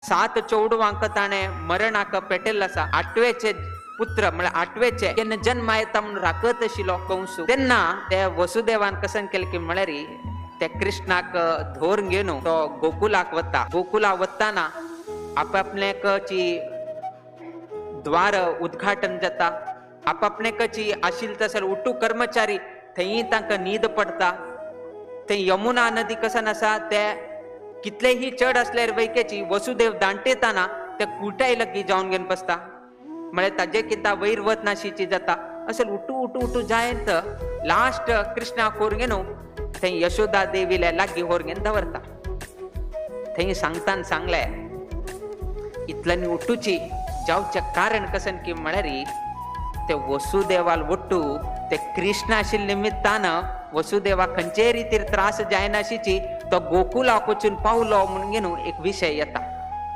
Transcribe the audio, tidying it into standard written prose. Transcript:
सात चेडवांक ताणें मरणाक पेटेल्लो आसा. आठवेचे पुत्र म्हळ्यार आठवेचे केन्ना जन्म येता म्हणून राखत आशिल्लो कंसू. तेन्ना ते वसुदेवान कसन केलें की म्हळ्यार ते कृष्णाक धोर घेवन तो गोकुलाक वता. गोकुला वताना आपापल्याची द्वार उद्घाटन जाता. आपापल्याची आशिल्ले तसर उठू कर्मचारी थंय तांकां न्हीद पडटा. थंय यमुना नदी कसन आसा ते कितलेही चड असल्यार वैकेची वसुदेव दांटेताना ते कुटाय लगी जावन घेवन बसता. म्हळ्यार ताजे किता वैर वत नाशीची जाता. अशें उठू उठू उठू जायत लास्ट कृष्णा कोर घेवन थंय यशोदा देवीले लागीं होर घेवन दवरता. थंय सांगतान सांगले इतल्यानी उठूची जावचें कारण कसन की म्हळ्यार ते वसुदेवाल ಒಟ್ಟು ते कृष्ण आशिल्ले निमित्तान वसुदेवा खंयचेय रितीर त्रास जायनाशीची तो गोकुलाक वचून पावलो म्हणून घेवन एक विशय येता.